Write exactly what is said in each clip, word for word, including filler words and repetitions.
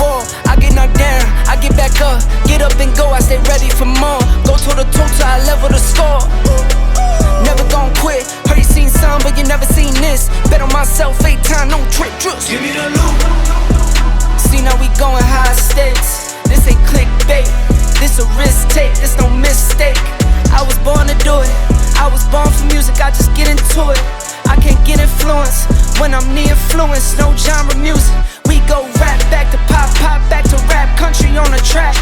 Wall, I get knocked down, I get back up, get up and go, I stay ready for more. Go toe to toe till I level the score. Never gon' quit. Heard you seen some, but you never seen this. Bet on myself, eight time, no trip, just give me the loot. See, now we going high stakes. This ain't clickbait. This a risk take, this no mistake. I was born to do it. I was born for music, I just get into it. I can't get influence when I'm the influence. No genre music. We go rap back to pop, pop back to rap. Country on the track.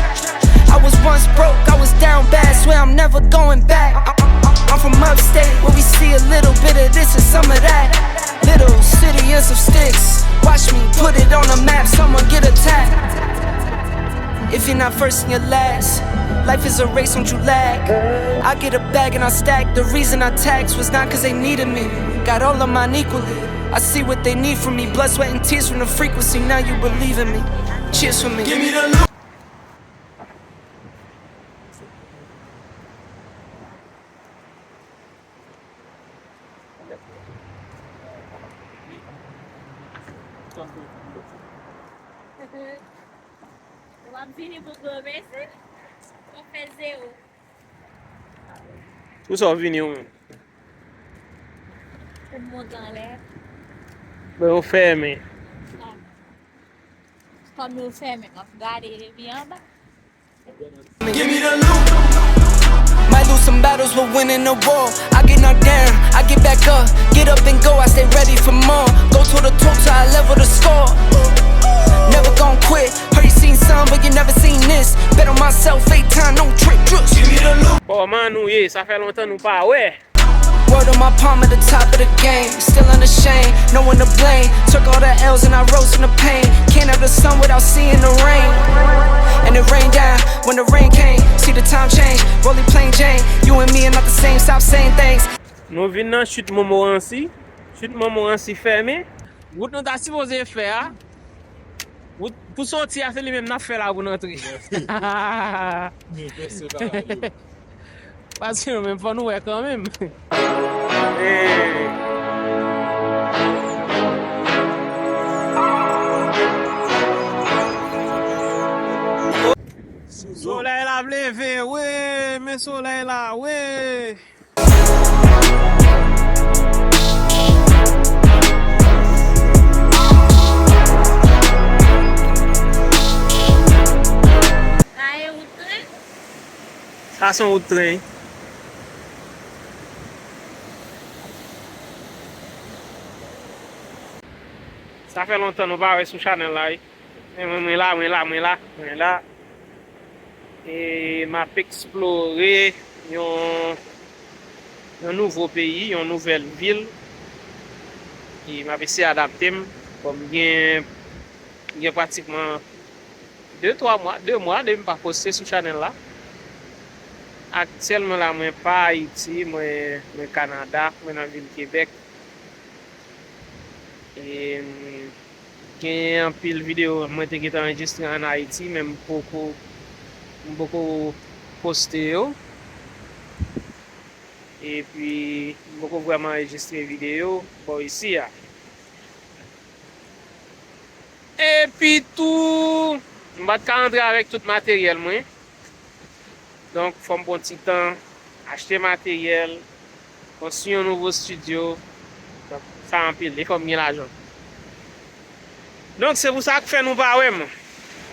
I was once broke, I was down bad. Swear I'm never going back. I- I- I'm from upstate where we see a little bit of this and some of that. Little city and some sticks. Watch me put it on the map. Someone get attacked. If you're not first, then you're last. Life is a race, don't you lag. I get a bag and I stack. The reason I tax was not 'cause they needed me. Got all of mine equally. I see what they need from me. Blood, sweat, and tears from the frequency. Now you believe in me. Cheers for me. Give me the love. W ap vini pou gwo mesi. W ap fè zewo. Pou sa w vini ou menm? Pou m monte anlè. Ben, ou fèmen. Non. Kòm yo fèmen, m ap gade depi anba. Give me the loot. Might lose some battles, but winning the war. I get knocked down, I get back up, get up and go, I stay ready for more. Go toe to toe till I level the score. Never gon' quit. Heard you seen some, but you never seen this. Bet on myself, eight time, no trip, just give me the loot. Kòman nou ye? Sa fè lontan nou pa wè. Word on my palm at the top of the game. Still unashamed, no one to blame. Took all the L's and I rose from the pain. Can't have the sun without seeing the rain. And it rained down when the rain came. See the time change. Rolling plain Jane. You and me are not the same. Stop saying things. Nou vin nan Chute Montmorency. Chute Montmorency fèmen. Wout nou ta sipoze fè a, wout pou soti a, se li menm n ap fè la pou n antre. Paske nou menm, fò nou wè kanmenm. Solèy la ap leve, wi, men solèy la, wi. Sa e wout tren? Sa se yon wout tren. Sa fè lontan nou pa wè sou chanèl la, wi. Men mwen, mwen la, mwen la, mwen la, mwen la. E m ap eksplore yon, yon nouvo peyi, yon nouvèl vil. E m ap eseye adapte m. Bon, m gen, m gen pratikman de, twa mwa, de mwa depi m pa poste sou chanèl la. Aktyèlman la, mwen pa Ayiti, mwen, mwen Kanada, mwen nan vil Kebèk. E, m, gen anpil videyo mwen te gentan anrejistre ann Ayiti, men m poko, m poko poste yo. Epi, m poko vrèman anrejistre videyo bò isi a. Epi tou, m pa t ka antre avèk tout materyèl mwen. Donk, fò m pran ti tan, achte materyèl, konstwi yon nouvo estidyo. Donk, sa anpil, e fò m gen lajan. Donk, se pou sa k fè nou pa wè m.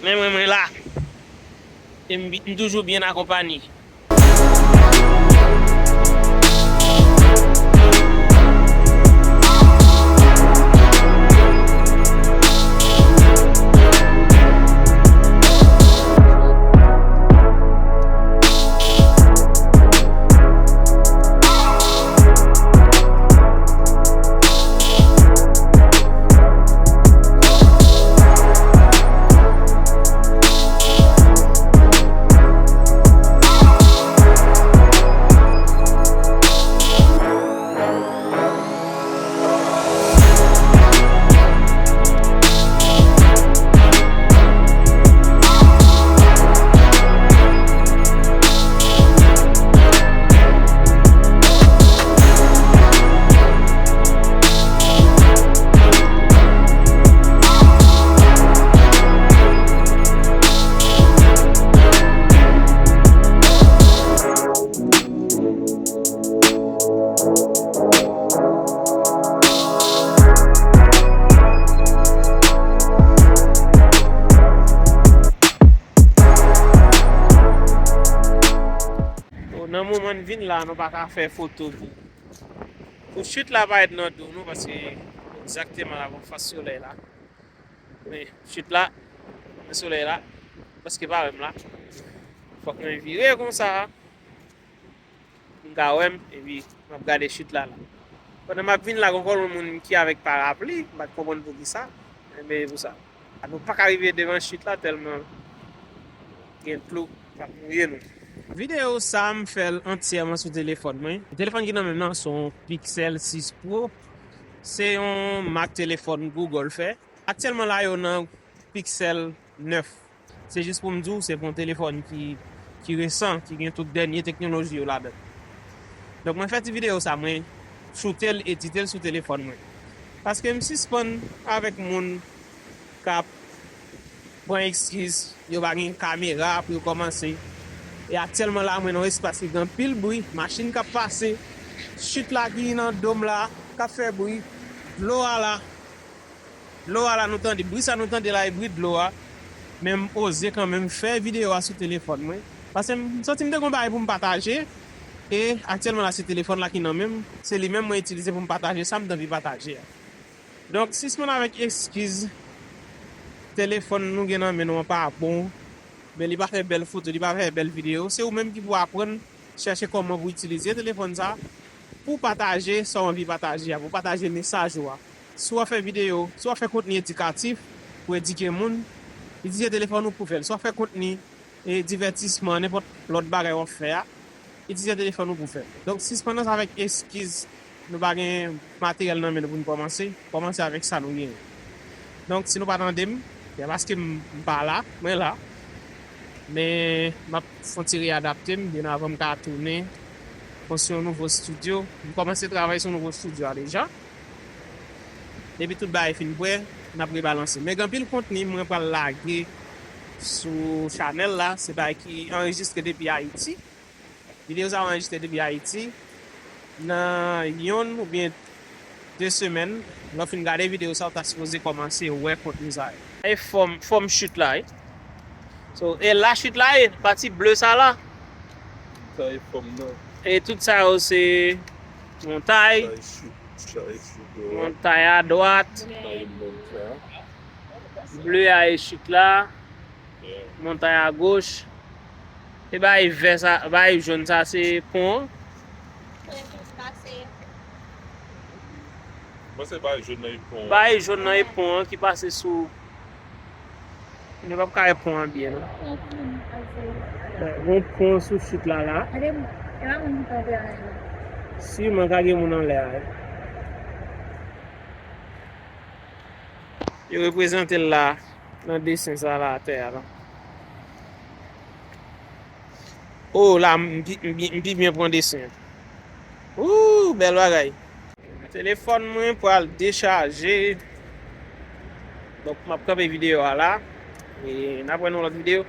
Men mwen, mwen la. E m, m toujou byen akonpanye. Vin la, nou pa ka fè foto pou, pou chit la parèt nan do nou, paske egzakteman la, bon, fas solèy la. Men chit la, men solèy la, paske pa wè m la. Fòk mwen vire konsa, pou m ka wè m, epi m ap gade chit la la. Pandan m ap vin la, gon kòlon moun ki avèk parapli, m pa t konprann poukisa, men pou sa. A, nou pa ka rive devan chit la tèlman gen dlo k ap mouye nou. Videyo sa a, m fè l antyèman sou telefòn mwen. Telefòn ki nan men m nan se yon Pixel sis Pro. Se yon mak telefòn Google fè. Aktyèlman la, yo nan Pixel nèf. Se jis pou m di w, se pou yon telefòn ki, ki resan, ki gen tout dènye teknoloji yo ladan. Donk, mwen fè ti videyo sa, mwen choute l, edite l sou telefòn mwen. Paske m sispann avèk moun k ap pran eskiz, yo pa gen kamera pou yo kòmanse. E aktyèlman la, mwen nan yon espas ki gen anpil bri, machin k ap pase, chit la ki nan do m la, k ap fè bri, dlo a la. Dlo a la nou tande, bri sa nou tande la e bri dlo a. Men m oze kanmenm fè videyo a sou telefòn mwen. Paske m santi m te gon bagay pou m pataje. E aktyèlman la se telefòn la ki nan men m. Se li menm mwen itilize pou m pataje sa m t anvi pataje a. Donk, sispann avèk eskiz telefòn nou gen nan men nou an pa bon. Men li pa fè bèl foto, li pa fè bèl videyo. Se ou menm ki pou aprann chèche kòman pou itilize telefòn sa pou pataje sa w anvi pataje a, pou pataje mesaj ou a. Si w ap fè videyo, si w ap fè kontni edikatif pou edike moun, itilize telefòn ou pou fè l. Si w ap fè kontni e divètisman, nenpòt lòt bagay w ap fè a, itilize telefòn ou pou fè l. Donk, sispann avèk eskiz nou pa gen materyèl nan men nou pou n kòmanse. Kòmanse avèk sa nou genyen. Donk, si nou pa tande m, se paske m, m pa la, mwen la. Men, m ap fè yon ti reyadapte m, byen avan m ka tounen konstwi yon nouvo estidyo. M kòmanse travay sou nouvo estidyo a deja. Depi tout bagay fin prè, n ap rebalanse. Men gen anpil kontni mwen pral lage sou chanèl la, se bagay ki anrejistre depi Ayiti. Videyo sa yo anrejistre depi Ayiti. Nan yonn oubyen de semèn, lè w fin gade videyo sa, w ta sipoze kòmanse wè kontni sa yo. E fòm, fòm chit la, wi. So, e la chit la ye, pati ble sa la. Sa e fòm nan. E tout sa yo se montay. Sa e chit, sa e chit dwat. Montay a dwat. Sa e montay. Ble a e chit la. Yeah. Montay a goch. E bay vè sa, bay jòn sa se pon an. Mwen se bay jòn nan e pon an. Bay jòn nan e pon an ki pase sou. Nou p ap ka wè pon an byen non. Bon, pon sou chit la la. Siman ka gen moun anlè a. Yo reprezante l la nan desen sa la atè a la. Oh, la, m pi, m pi, m pi byen pran desen. Ooh, bèl bagay. Telefòn mwen pral dechaje. Donk, m ap kanpe videyo a la. E n ap wè nan lòt videyo.